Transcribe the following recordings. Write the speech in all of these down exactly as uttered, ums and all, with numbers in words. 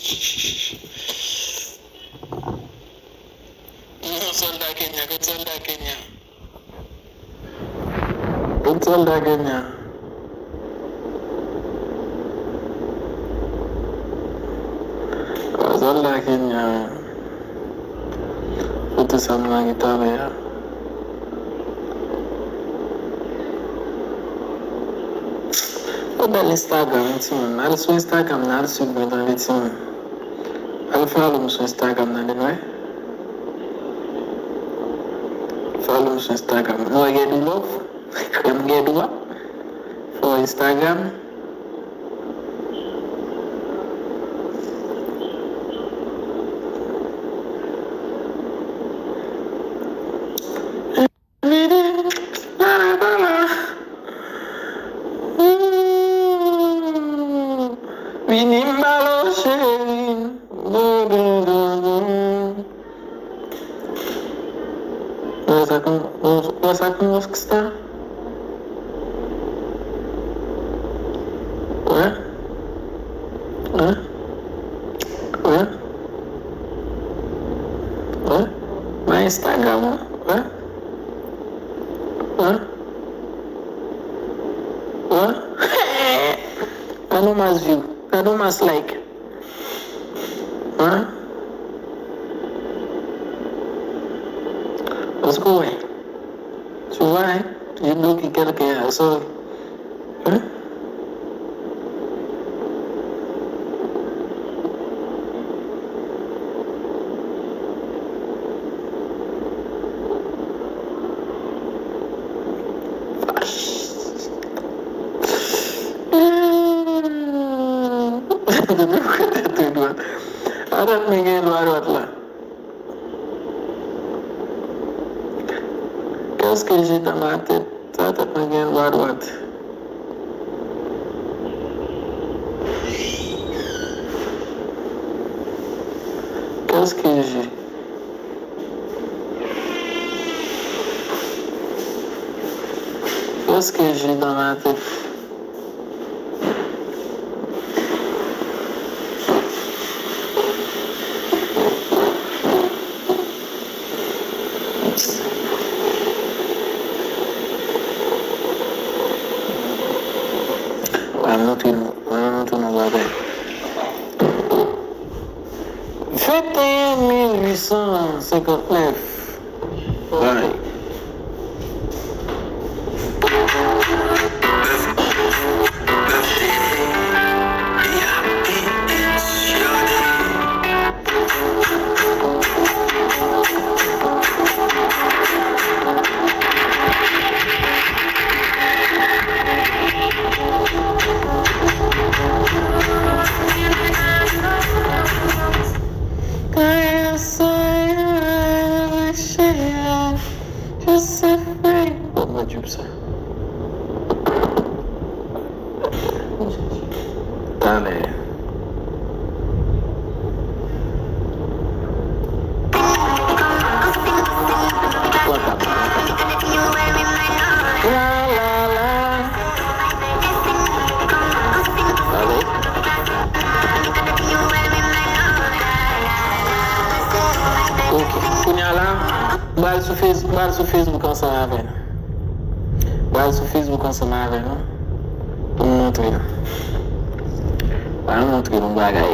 Non, sòlda Kenya, kot sòlda Kenya? Kot sòlda Kenya? Kot sòlda Kenya? Foto sa m lage talè a. Ou bèl Instagram, wi, timoun. Al sou Instagram nan, al swiv mwen tande, timoun. Al follow m sou Instagram nan, tande, non? Follow m sou Instagram. Nou wè gen dou love? Krèm gen dou a? Follow Instagram. Vini, vini, vini. Ooh, vini m ba w, cheri. Dun, dun, dun, dun. Wè sa kon, wè sa kon rockstar. Wè. Wè. Wè. Wè. Nan Instagram, wè. Wè. Wè. Wè. Gad yon mas view. Gad yon mas like. Hein? Èske w wè? Tu vois, hein? J'ai bloqué quelqu'un, sorry. Hein? Depi w kote tou dwat. A tèt mwen gen dwa dwat la. Qu'est-ce que j'ai dans ma tête? Sa tèt mwen gen dwa dwat. Qu'est-ce que j'ai? Qu'est-ce que j'ai dans ma tête? Mwen montre nou, mwen montre nou bagay. Venteyen mil uitsan senkantnèf. Bay. Bon, mwen tchoup sa. Talè. La, la, la. Alo? Ok. Kounye a la, m pral sou Face-, m pral sou Facebook ansanm avè nou. M pral sou Facebook ansanm avè nou. Pou m montre nou. M pral montre nou bagay.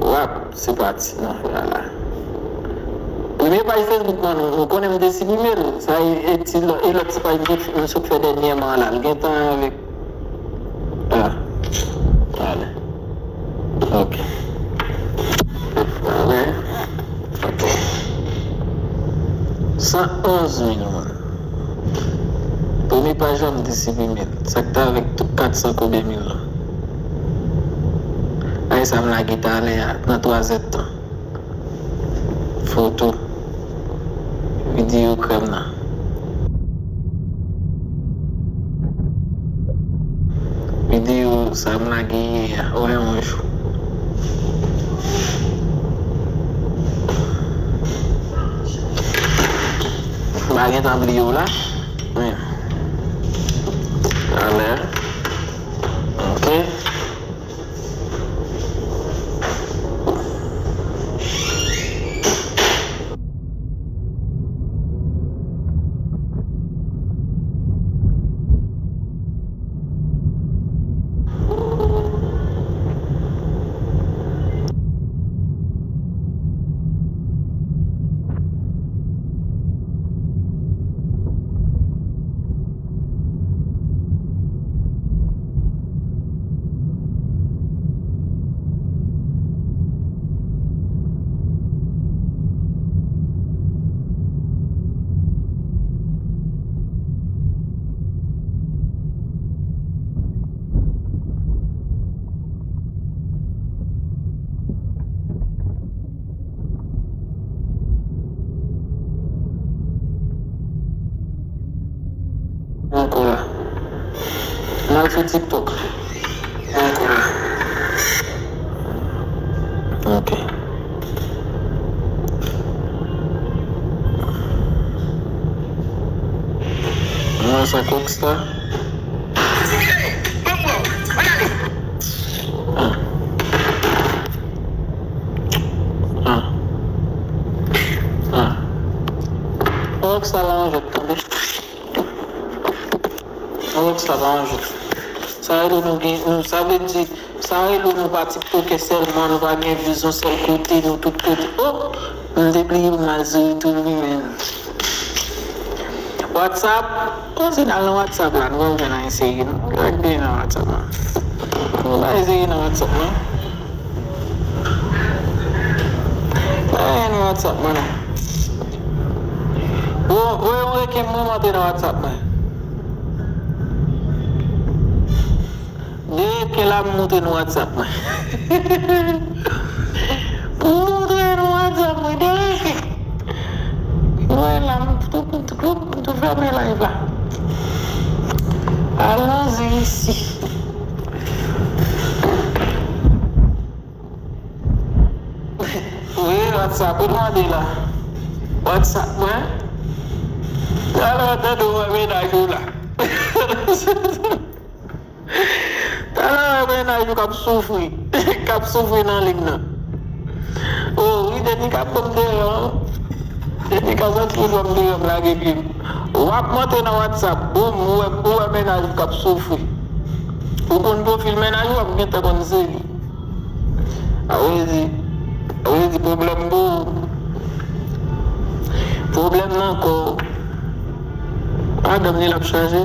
Wap, se pati. Non, vwala. Premye paj Facebook mwen, nou, nou konnen m te siprime l. Sa e, e ti lò-, e lòt ti paj m sot, m sot fè dènyèman an la. L gentan avèk, ah, ale. Ok. Ale. Ok. San onz mil moun. Premye paj la m te siprime l. Sa k te avèk tout kat san konbyen mil lan. Ay sa m lage talè a nan twazèdtan. Foto. Videyo krèm nan. Videyo sa m lage yè a, wè yon jou. M pa gentan bliye w la. Men. Talè. Ok. sou TikTok. Dakò. Ok. Mwen sa kòk sa. Ah. Ah. Ah. Kòk sa la an jwèt, tande. Avèk sa pa yon jwè. Sa rele nou gen, nou, sa vle di, sa rele nou pa tiktokè sèlman, nou pa gen vizyon sèl kote, nou tout kote. Oh! M te bliye pou m al sou YouTube, wi, men. WhatsApp, panse n al nan WhatsApp la, nou pral jwenn anyen serye, non? Nou pral gen nan WhatsApp la. Nou pa serye nan WhatsApp, non? Pa gen nan WhatsApp mwen, non. Bon, voye yon reken mwen monte nan WhatsApp mwen. De reken la m monte nan WhatsApp mwen. M monte nan WhatsApp mwen, de reken. Mwen la, m tou, m tou, m tou fèmen live la. Allons-y ici. Wi, WhatsApp ou mande la. WhatsApp mwen. Talè w tande w wè mennaj ou la. Talè w wè mennaj ou k ap soufri. K ap soufri nan liy nan. Oh, wi, Denika pran m deyò. Denika santi l pran m deyò, m lage pye m. W ap monte nan WhatsApp, boum, ou wè, ou wè mennaj ou k ap soufri. Ou konn pwofil mennaj ou, w ap gentan konn se li. A vle di, a vle di pwoblèm pou ou. Pwoblèm nan kò w. Madanm li l ap chache.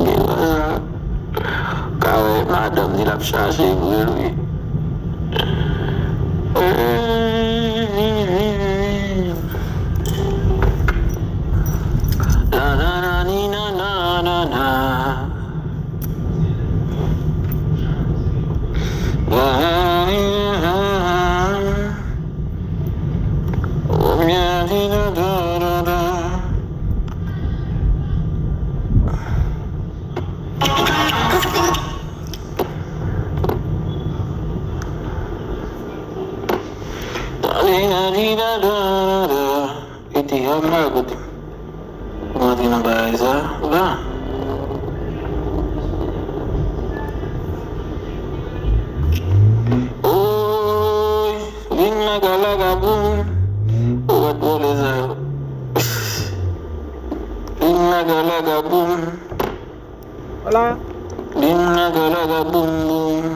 Gen sa. Ka wè madanm li l ap chache vre wi. La, la, la, ni, na, na, na, na. Rete anba kote. Mwen antre nan bagay sa la. Oy, vin laga laga boum. Ou wè vòlè sa yo. Vin laga laga boum. Hola. Vin laga laga boum boum.